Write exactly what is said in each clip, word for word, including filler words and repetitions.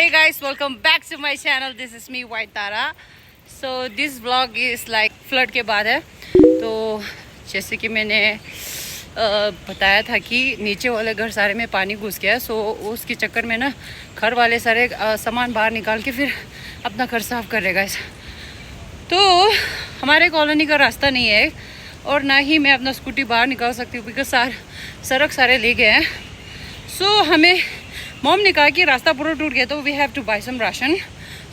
Hey guys, welcome back to my channel. This is me, White Tara. So this vlog is like flood के बाद है। तो जैसे कि मैंने अ, बताया था कि नीचे वाले घर सारे में पानी घुस गया है। सो उसके चक्कर में ना घर वाले सारे अ, सामान बाहर निकाल के फिर अपना घर साफ कर रहे गाइस। तो हमारे कॉलोनी का रास्ता नहीं है और ना ही मैं अपना स्कूटी बाहर निकाल सकती हूँ, बिकॉज सार सड़क सारे ले गए हैं। सो हमें मॉम ने कहा कि रास्ता पूरा टूट गया, तो we have to buy some ration.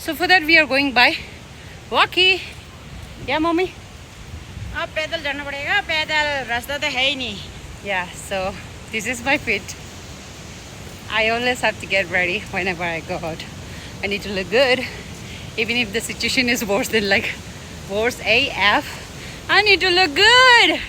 So for that we are going by walkie. या मम्मी? अब पैदल जाना पड़ेगा, पैदल रास्ता तो है ही नहीं। Yeah, so this is my fit. I always have to get ready whenever I go out. I need to look good. Even if the situation is worse than, like, worse A F, I need to look good.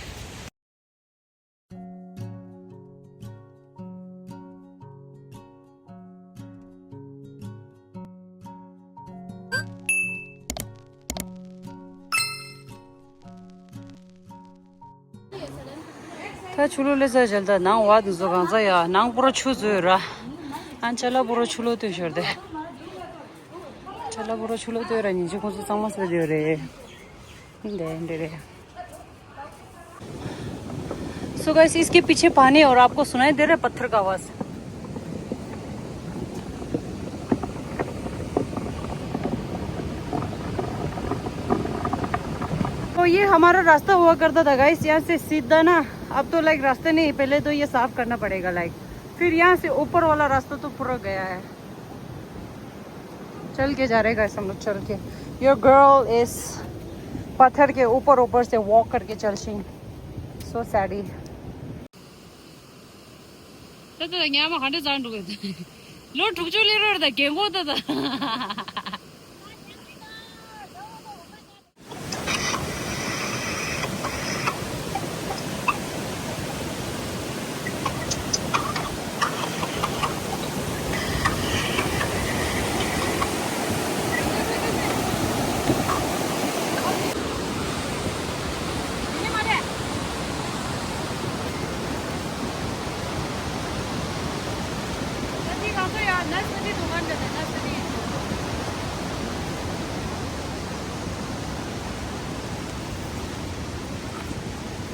ད་ཆུ་ལོག་སླེབས་ཚར་བཞག་ད་ནང་བ་དེ་ཚོ་གང་ཚ་ཡ། ནང་པུ་ར་ཆུ་ཚོད་ར། ཨ་ཅ་ལག་པུ་ར་ཆུ་ལོག་ལྟོས་ཤོར་ཏེ། ཅ་ལག་པུ་ར་ཆུ་ལོག་ལྟོས་ར། ཉིན་ཅིག་ཁོང་ཚོ་གཙང་མ་བཟོས་ཡོད་རེད། འདི་འདི་རེད། So guys, इसके पीछे पानी और आपको सुनाई दे रहा है पत्थर का आवाज। तो ये हमारा रास्ता हुआ करता था गाइस, यहाँ से सीधा ना। अब तो लाइक रास्ता नहीं, पहले तो ये साफ करना पड़ेगा लाइक। फिर यहाँ से ऊपर वाला रास्ता तो पूरा गया है। चल के जा रहे गाइस हम लोग, चल के। Your girl is पत्थर के ऊपर ऊपर से वॉक करके चल सी। So sad he. ད་ད་ཉ་མ་ག་འདྲ་བཟང་འགྲོ་གི་འདུག་ལོ་དྲུག་ཅུ་སླེབས་རེད་ད་རྒན་གོག་ད་ད།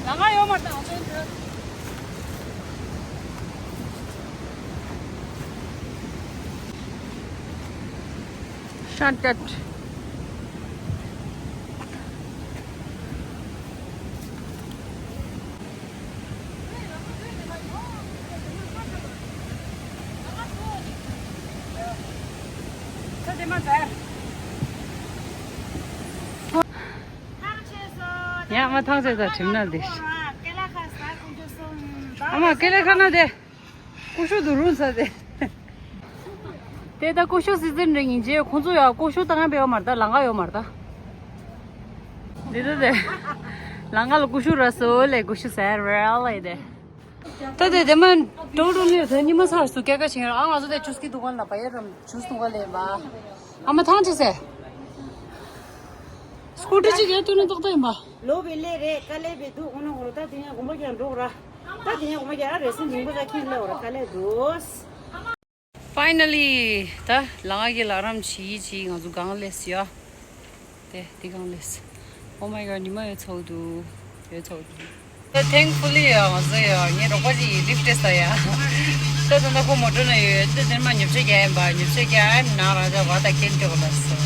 ལ་ང་ཡོད་མ་རེད་ད། ང་ཚོའི་འདི། ཤ་ཏད། ཡ་མ་ཐང་ཆད་ད་གྲིམ་ན་འདི། ཨ་མ་ཀེ་ལེ་ཁ་ན་དེ། ཀུ་ཤུ་དུ་རུང་ས་དེ། དེ་ད་ཀུ་ཤུ་སི་ཛན་རེད་ཉིན་རྗེས་ཁོང་ཚོ་ཡ་ཀུ་ཤུ་བཏང་ཡ་ཡོད་མ་རེད་ད། ལང་ཀ་ཡོད་མ་རེད་ད། འདི་ད་དེ། ལང་ཀ་ལ་ཀུ་ཤུ་ར་སོ་ལེ་ཀུ་ཤུ་ཟེར་ར་ལེ་དེ། ད་དེ་དེ་མ་ཀྲོ་ཀྲོ་ནི་ད་ཉི་མ་ཚར་སུ་སྐད་ཀ་ཆེན་ར། ཨ་ང་ཚོ་དེ་ཆུ་སྐྱི་འདུ་ཁང་ལ་བ་ཡ་རམ་ཆུ་སུ་འདུ་ཁང་ལེ་བ། ཨ་མ་ཐང་ཆད་སེ། སྐུ་དྲི་ཅིག་ཡ་ཏུ་ནི་ཏོག་ཏོ་ཡིན་པ། ལོ་བི་ལེ་རེ་ཀ་ལེ་བི་དུ་ཨོ་ནོ་ཧོ་རོ་ད་དེ་ཡང་གོམ་པ་ཀྱང་འགྲོ་ར། ད་དེ་ཡང་གོམ་པ་ཀྱང་རེ་སི་ཉིན་པོ་ད་ཁྱིམ་ལེ་ཧོ་ར་ཀ་ལེ་དུས། Finally ད་ལང་ཀ་གི་ལ་རམ་ཆི་ཆི་ང་ཚོ་གང་ལེས་ཡ། དེ་དེ་གང་ལེས། Oh my god ཉི་མ་ཡོད་ཚོགས་འདུག་ཡོད་ཚོགས་འདུག་ད་thankfully ཡ་ང་ཚོ་ཡ་ངའི་རོགས་པ་ཅིག་ཡིས་ལིཕ་ཊི་སྟེར་ས་ཡ། ད་ད་ད་ཁོ་མོ་ཊ་ནང་ཡོད། ད་དེར་མ་ཉོ་ཆ་རྒྱག་ཡིན་པ། ཉོ་ཆ་རྒྱག་ཡིན་ན་རང་ཅག་བ་ད་ཁྱེད་འདྲི་གོ་ལ་སོ།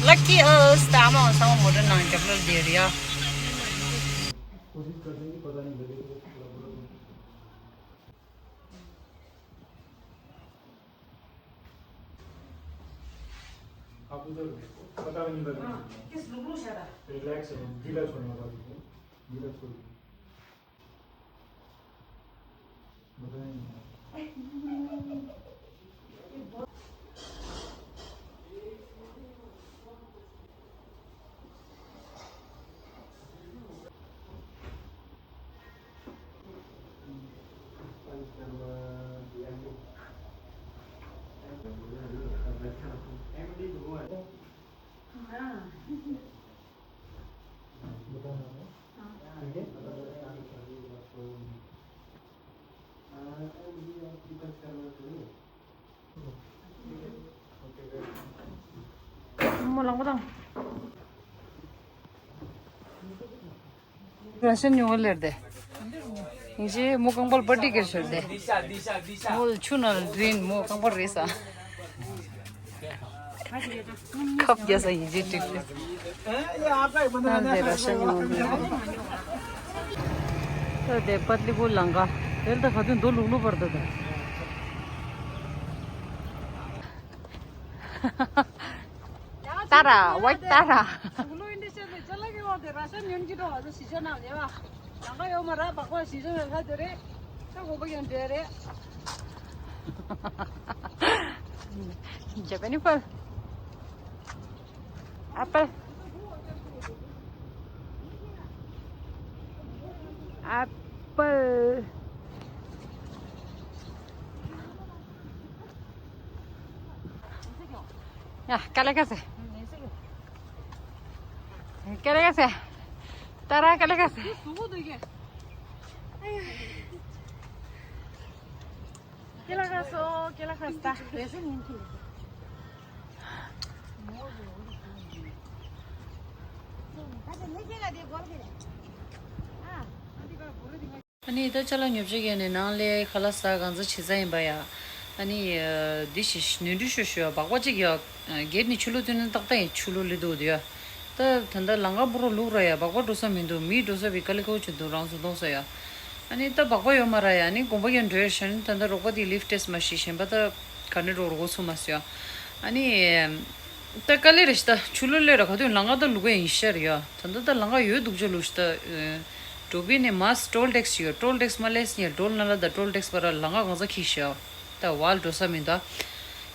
Lucky us ད་ཨ་མ་ཚང་མ་མོ་ཊ་ནང་རྒྱབ་ལོགས་བསྡད་རེད་ཡ། आप उधर पता नहीं लग रहा। किस लुक लुक शादा। रिलैक्स है, गीला छोड़ना था तुमको। गीला छोड़ दो। पता नहीं। མོ་ལང་པ་དང་། ར་ཤན་ཉོ་བ་ལེར་དེ། ཡིན་ཅི་མོ་རྐང་པར་པར་ཏི་ཀེར་ཤོར་དེ། མོ་ཆུ་ནང་ལ་འདྲེན་མོ་རྐང་པར་རེད་ས། ཁབ་རྒྱག་ས་ཡིན་ཅི་ཏིག་ཏིག་ནང་དེ་ར་ཤན་ཉོ་བ་ལེར། ད་དེ་པད་ལི་པུར་ལང་ཀ། དེར་ད་ག་དུས་མདོ་ལུག་ལུག་བར་ད་ད། ཏཱ་ར། ཝའི་ཏཱ་ར། Japanese apple. Apple. Apple. Ya, ¿qué le hace? ¿Qué le hace? Tara, ¿qué le hace? ¿Qué le hace? ¿Qué le hace? ཨ་ནི་ད་ཅ་ལག་ཉོ་ཆ་གས་ནས་ནང་ལས་ཁ་ལག་ཟ་གང་ཟ་བྱེད་ས་ཡིན་པ་ཡ། ཨ་ནི་འདི་ཞིག་ནོར་འཁྲུལ་ཤོར་ཤོར་བ་སྦག་སྦག་ཅིག་ཡ། སྒེར་ནས་ཆུ་ལོག་བཏོན་ན་ཏག་ཏག་ཡིན་ཆུ་ལོག་སླེབས་འདུག་འདི་ཡ། ད་ད་ལྟ་ལམ་ཁ་པུ་ར་ལུག་ར་ཡ་སྦག་སྦག་འགྲོ་ས་མི་འདུག་མི་འགྲོ་ས་བི་ཀ་ལི་ཀའོ་ཆུ་འདུག་རང་སུ་གཏོང་ས་ཡ། ཨ་ནི་ད་སྦག་སྦག་ཡོད་མ་ར་ཡ། ཨ་ནི་དགོན་པ་ཡང་འགྲོ་ཡ་ཤ་ནི་ད་ལྟ་རོགས་པ་དེ་ལིབ་ཊེ་སི་མ་ཤེས་གཞན་པ་ད་ག་འདྲ་འགྲོ་རོགས་ཚུགས་མ་སོ་ཡ། ཨ་ནི། ད་དཀའ་ལས་རེད་ཤི་ད་ཆུ་ལོག་སླེབས་ར་ག་དུས་ལམ་ཁ་ད་ལུག་ག་ཡིན་ཤར་ཡ། ད་ད་ད་ལམ་ཁ་ཡོད་འདུག་ཅོ་ལུག་ཤི་ད། འགྲོ་བི་ནས་མ་ཊོལ་ཊེག་སི་ཡོད། ཊོལ་ཊེག་སི་མ་སླེབས་ནས་ཊོལ་ནང་ལ་ད་ཊོལ་ཊེག་སི་བར་ལམ་ཁ་གང་ས་ཁེ་ཤ་ད་ཝལ་འགྲོ་ས་མི་འདུག་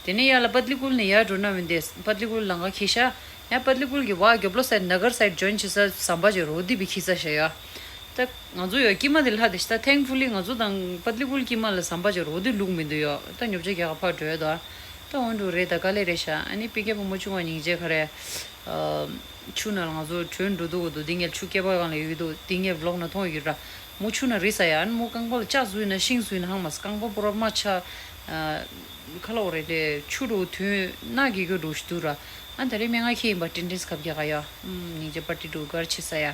དེ་ནས་ཡར་ལ་པད་ལི་ཀུལ་ནས་ཡར་འགྲོ་ན་མི་འདེ་པད་ལི་ཀུལ་ལམ་ཁ་ཁེ་ཤ། ཡང་པད་ལི་ཀུལ་གྱི་བ་རྒྱབ་ལོགས་སའིཌ་ནགར་སའིཌ་ཇོ་ཡིན་བྱེད་ས་ཟམ་པ་ཅིག་རོ་དི་བི་ཁེ་ས་ཤ་ཡ། ད་ང་ཚོ་ཡོད་ཀྱི་མ་དེ་ལྷ་དེ་ཤི་ད་ཐེང་ཕུ་ལི་ང་ཚོ་དང་པད་ལི་ཀུལ་ཀྱི་མ་ལ་ཟམ་པ་ཅིག་རོ་དི་ལུག་མི་འདུག་ཡ། ད་ཉོ་ཆ་རྒྱག་ག་ཕར་འགྲོ་ཡ་ད། ད་འོན་འགྲོ་རེད་ད་དཀའ་ལས་རེད་ཤ། ཨ་ནི་པི་ཀེ་བུ་མོ་ཆུང་བ་སྙིང་རྗེ་ཁ་རེད། ཆུ་ནང་ལ་ང་ཚོ་བྲོས་འགྲོ་འདུག་འདུག་འདི་ངས་ཆུ་སྐེད་པ་སྒང་ལ་ཡོད་འདུག་འདི་ངས་བི་ལོག་ནང་མཐོང་ཡོད་ར། མོ་ཆུ་ནང་རེད་ས་ཡ། ཨ་ནི་མོ་རྐང་པ་ལ་ལྕགས་བཟོས་ན་ཤིང་བཟོས་ན་ཧང་མ་སི་རྐང་པ་པུ་ར་མ་ཆ། ཁ་ལོ་རེད་དེ་ཆུ་འགྲོ་དུས་ན་གི་གི་འགྲོ་ཞིག་འདུག་ར། ཨ་ནི་ད་རེས་སྨན་ཁང་ཁྱེད་ཡིན་པ་ཏིན་ཏིན་སི་ཁབ་རྒྱག་ག་ཡ། སྙིང་རྗེ་པ་ཏི་འགྲོ་གར་ཆེ་ས་ཡ།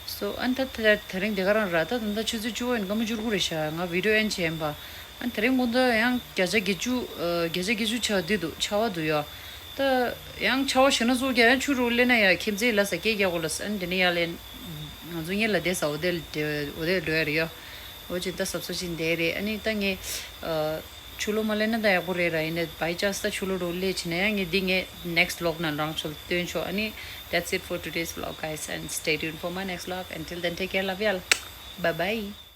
སོ་ཨ་ནི་ད་ད་ད་རིང་དེ་ག་རང་ར། ད་ད་ད་ཆུ་ཚོད་བཅུ་པ་ཡིན། སྐར་མ་བཅུ་དགུ་རེད་ཤག་ང་བི་ཌིའོ་ཨེན་བྱས་ཡིན་པ། ཨ་ནི་ད་རིང་དགོང་དག་ཡང་བརྒྱ་ཆ་བརྒྱད་ཅུ་ཨ་བརྒྱ་ཆ་བརྒྱད་ཅུ་ཆར་པ་འདི་འདུག་ཆར་པ་འདུག་ཡ། ད་ཡང་ཆར་པ་ཞེ་ན་སོགས་ཀྱང་ཡང་ཆུ་རུ་སླེབས་ན་ཡ་ཁྱིམ་མཚེས་ལ་ས་སྐད་རྒྱག་གོ་ལ་ས། ཨ་ནི་དེ་ནས་ཡ་ལས་ང་ཚོ་གཉེར་ལ་བསྡད་ས་འོ་དེ་འོ་དེ་འགྲོ་ཡ་རེད་ཡ། འོ་ཅི་ད་གཟབ་གཟབ་ཅིག་བསྡད་རེད། ཨ་ནི་ད་ངས་ཨ། ཆུ་ལོག་མ་སླེབས་ན་ད་ཡག་པོ་རེད་ར། ཡིན་ནའི་བའི་ཅཱན་སི་ད་ཆུ་ལོག་རོ་སླེབས་ཕྱིན་ན་ཡང་ངས་འདི་ངས་next vlog ནང་རང་ཚོ་ལ་སྟོན་ཆོག་ཨ་ནི། That's it for today's vlog, guys, and stay tuned for my next vlog. Until then, take care, love you all. Bye bye.